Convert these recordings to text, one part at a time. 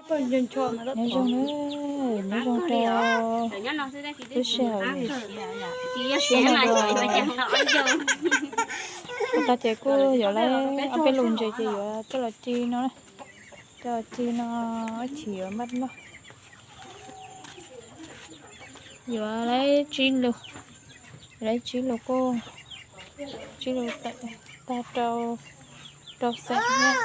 Nyob zoo, nyob zoo rau lub sij hawm no. Ua tag ces kuj yuav lawv ob peb lus ntses ces yuav coj los ci no, coj los ci no ib chim yuav npaj noj. Yuav lawv tsib lus, yuav lawv tsib lus kuj, tsib lus tag rau, rau xeem thiab.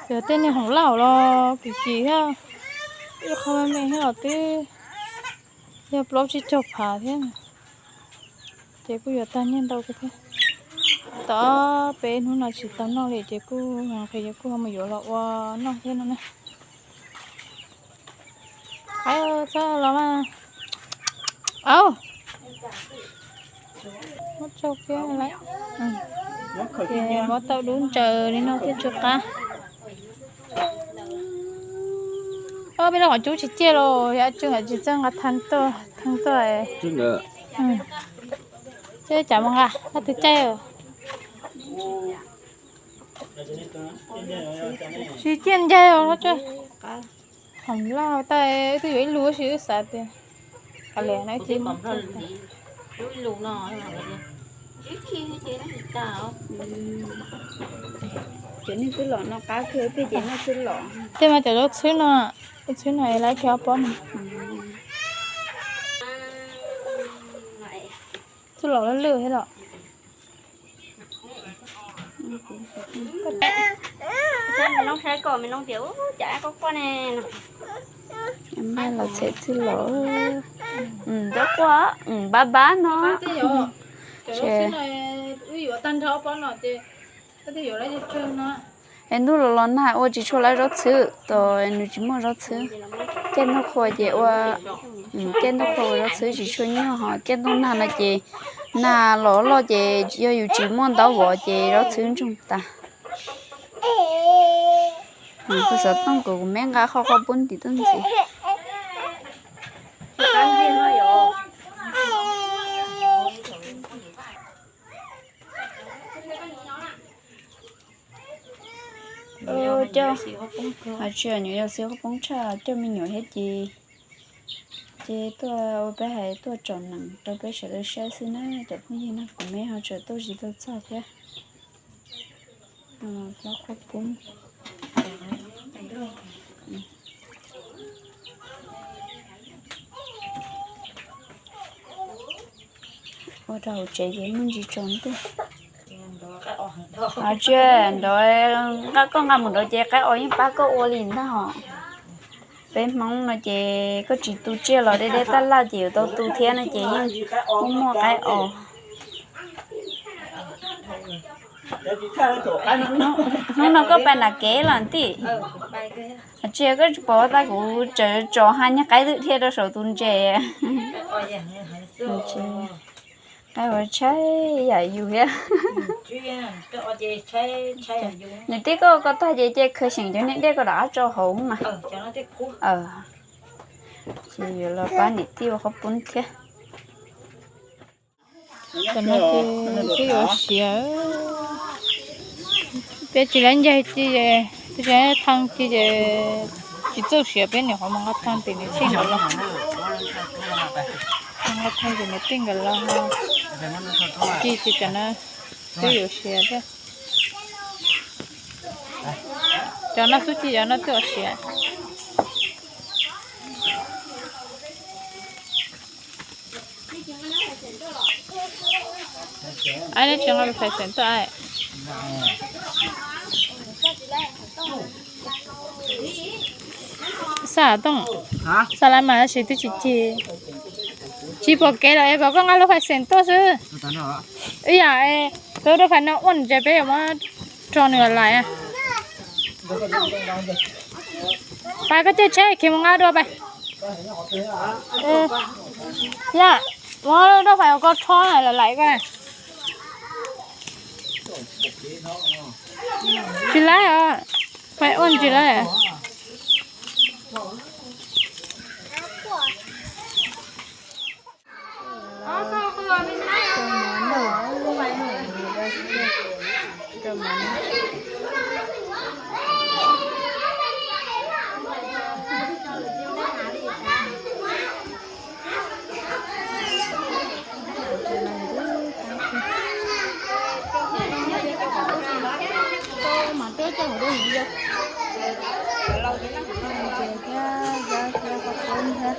Yog tej niag hoom laj los kim kim thiab, ib qho me me thiab los twb yog plaub tsib caug phav thiab, ces kuj yuav tag nyiaj ntau kawg thiab. Tom peb hnub no tsis tau noj li ces kuj nqhis ces kuj ho mus yuav los ua noj thiab no na. Qab txhob los mas. Au, muab tsau kiag lawm. Ces muab tau dub ntsaws li no thiaj tsw qab. Peb lub qhov cub tsis ciaj los yog tsw tsis txawj nqa thee tuaj. Ces cas mus nqa qhov twg caij. Tsis ciaj ncaig os. Hoom laj tas wb twb yuav ib lus tab sis wb xav tias qas liam no ib ce. Tej mas cov zaub txhwb no, zaub txhwb no lawv cov pob no. Txhwb los lwj lwj thiab los. Los txhem txwj los. Nrab quaj, npab npab no. Es ntuj los los nag ua tsis tshua lawv zaub txhwb, tos nws tsis muaj zaub txhwb. Caij ntuj qhua ces ua, caij ntuj qhua ua zaub txhwb tsis tshua nyuaj, ho caij ntuj nag no ces nag los loj ces yog yus tsis muaj ntaub vov ces zaub txhwb ntsoog tas. Kuv xov tooj kom kuv me nqa qhov qhov pub tim tuaj ntxiv. Coj, tsis nyuam yaus xwb, qhov poob tshaj coj me nyuam thiab ces, ces tuaj ua peb hais tuaj tsom neem rau peb sawv daws saib xwb na cov phooj ywg na, kuv me ho tseem tuaj tsis tau txog thiab. Hlob qhov poob. Ua rau hauv tsev ces muaj ntsis tsaus ntuj. Tsis nrov, koj nqa mus nrov ces qaib os yeej pab koj ua li ntag hos. Peb Hmoob no ces koj tsis tu tsiaj los deb deb taj laj ces yuav tau tu thiab no ces yeej muaj muaj qaib os. Hnub no koj pais nram kev los tij? Tsis, koj tsis pom tas kuv tseem tso ha nyuag qaib twb dhia rau saum tus ntses. Qaib ua tshaib yam yus thiab. Nws tib koj ko tag ces cia khawv xyeem cov niag dej ko rov qab tso hauv mas. Ces yuav los pab niam tij ua qhob poob thiab. Tam no ces twb yuav siav, peb tsis laib ncaig ci, peb tsis laib thee ci ces tsis txawj siav, peb nyuam qhuav mus nqa thee tim niam tij nkawd los. Nqa thee tim niam tij nkawd los ci ces tam no twb yuav siav thiab. Cov no xub ci cov no twb yuav siav. Ab, neb tsis nqa lub phais xeem tuaj. Xav tooj, xav lawm mas tab sis twb tsis cig, tsis pom kev lawm es kom koj nqa lub phais xeem tuaj xwb. Ib yam, tus lub phais no ua ntses peb yuav muab rho nws lais. Pais koj caij tsheb khiav mus nqa dua pais. Yam, muab lub phais uas koj rho lais lais koj. Tsis laib os, phais ua tsis laib. Ces thiab zaub thiab qhov poob thiab.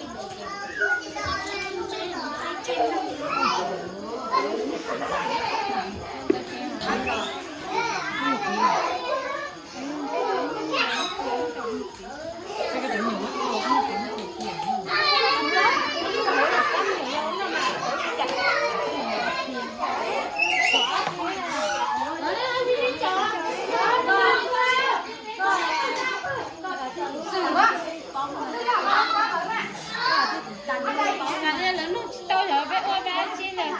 Lawv nug tsis tau yog peb ua dab tsi lawm.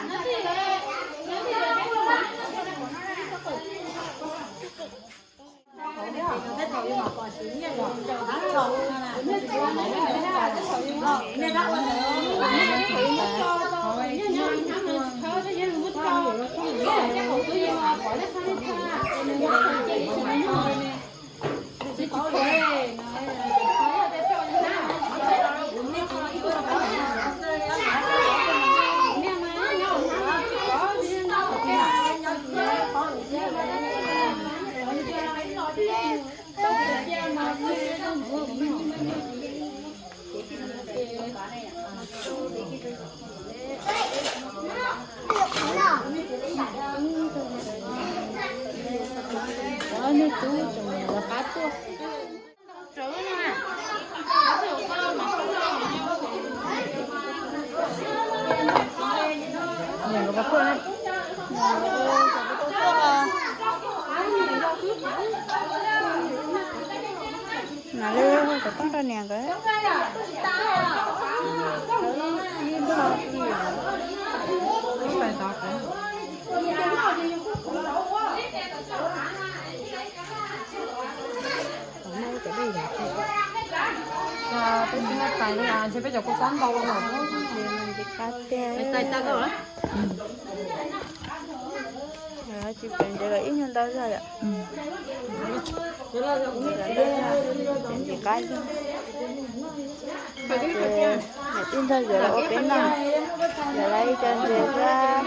Ov, nws tub tseem los qab tuaj. Mam li kom tau rau niam nkawd. Peb tsis muaj tais li, ntshe peb cov kua txob ntau los. Qab tiag. Tsis pem ntsev los ib nyuag ntau zog yom. Ntsev qab zog. Ces niam tij nrog yawm los ua peb noj, yawm los ib co ntses thiab,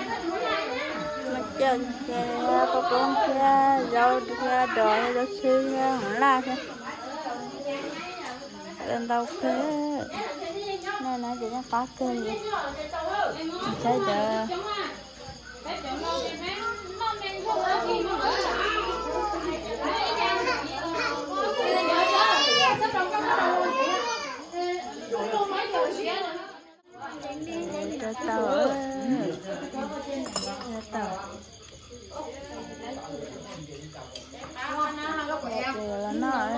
muaj cawj thiab, paj poob thiab, zaub thiab, dos thiab, zaub txhwb thiab, hmoov laj thiab. Ntau kawg. Noj na ces yeej qab kawg li. Saib cov Tau, tau. Los noj.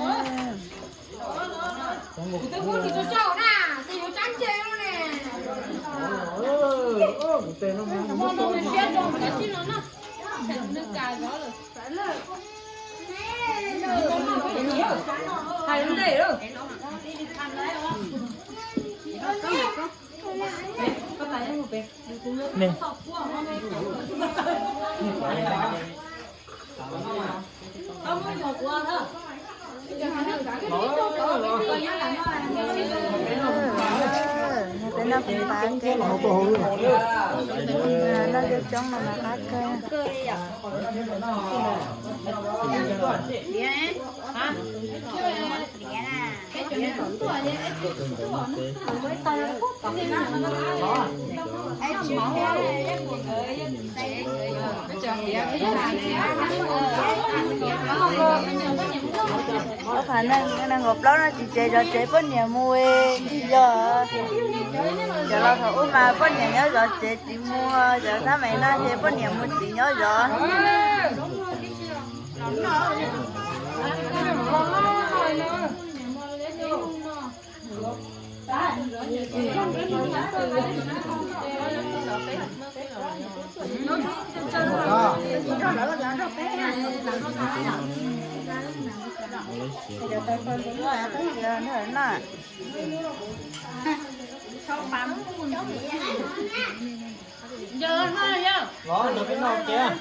Peb noj peb pab ke, noj coob coob no mas qab kawg. Ua qhov neeg nees nkaum plaub no tsis tsev zov tsev, poj niam mus ncig zos. Cov laus thaum ub mas poj niam nyob zov tsev tsis mus, cov xab meem no ces poj niam mus tsev nyob zov. Los nrog peb noj kiag,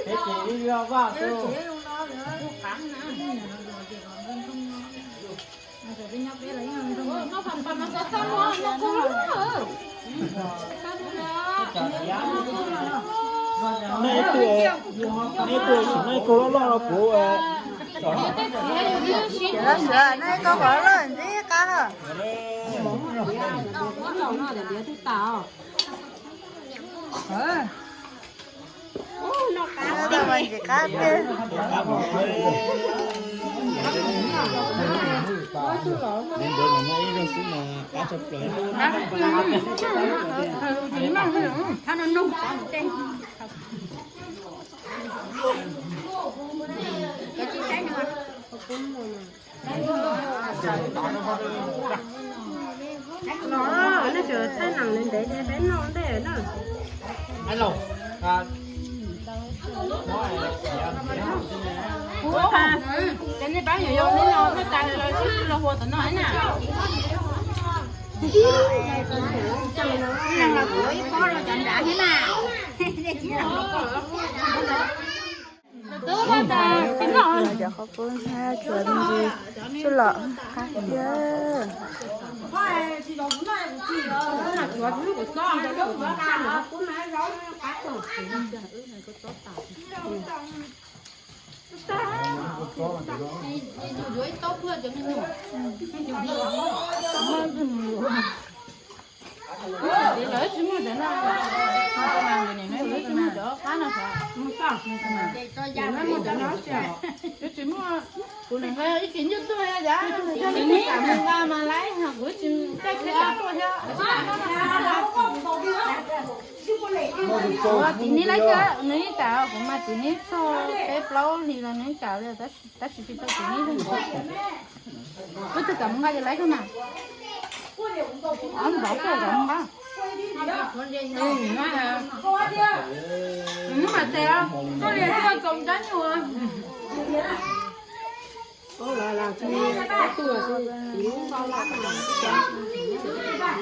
peb ces ib vaj xwb. Nej ib tug, nej ib tug tsis nej ib tug loj loj los kuv. Loj suav, nej ib tug qhov loj ntxim qab na. Ntxim qab tiag. No, nej tseem thaij nees li ntev ces peb noj ntej na. Ua, ces nej pab yuav yog nej no, nej tas los sib los hua tom no na. Nees los kuv ib pob rau cov nrad thiab na. Cov qhov poob thiab tsuav me ntsis tsuj lom qab tiag. Lawv tsis muaj cov no, tsis muaj cov qab no, tsis muaj, kuv nim ib tsis nyuj tuaj, kuv tsis caij tuaj thiab. Tim ni laib kawg, nws ib tam kuv mas tim ni txog peb plaub hlis los nws ib tam li, tab sis tsis tau tim ni. Wb twb kam mus nqa ces laib kawg mas. Ob nrov kuj kam mus nqa. Nws mas tes koj li tuaj txaus ntsab nyuj. Cov coob tshaj plaws ces lawv muab lawv lub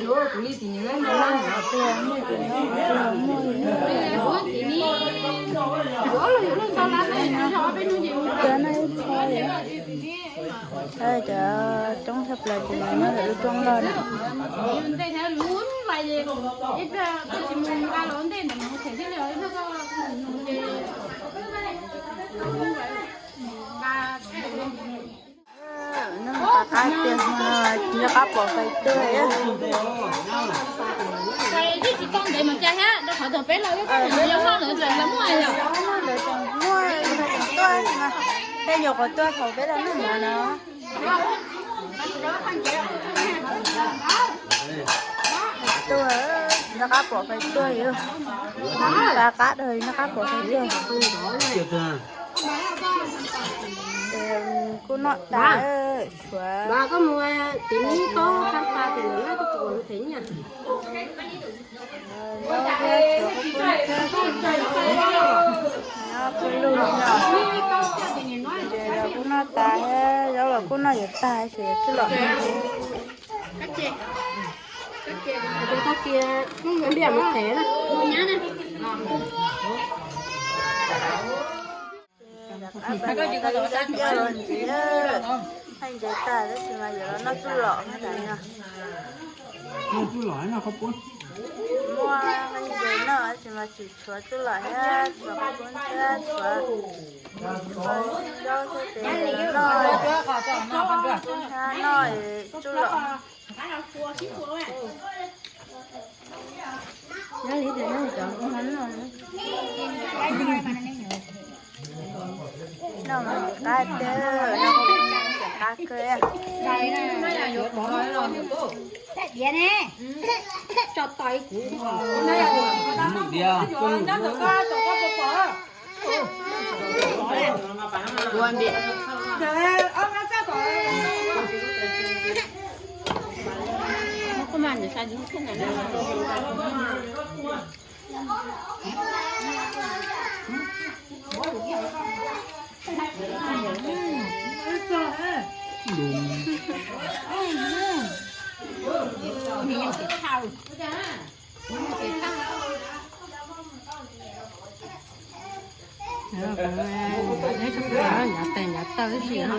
rooj loj na. Noj qab qab tiag, noj qab pom fais tuag. Muaj, muaj tuaj, tej nyuam qhuav tuaj thaum peb los noj mov no. Tuag, noj qab pom fais tuag. Qab qab dhau, noj qab pom fais tuag. Kuj noj tas, suav. Pw lug no, ces los kuj noj tas, zaub los kuj noj yuav tag, ces tsuj lom. Ntxiv, hais ntses tag tab sis mas yuav los noj tsuj lom no. Muaj ntses noj tab sis mas tsis tshuav tsuj lom thiab, tshuav qhov poob thiab, tshuav zaub thiab ces noj, noj tsuj lom. Noj mas qab tiag, noj qab kawg. Nyav tes nyav taw tab sis no.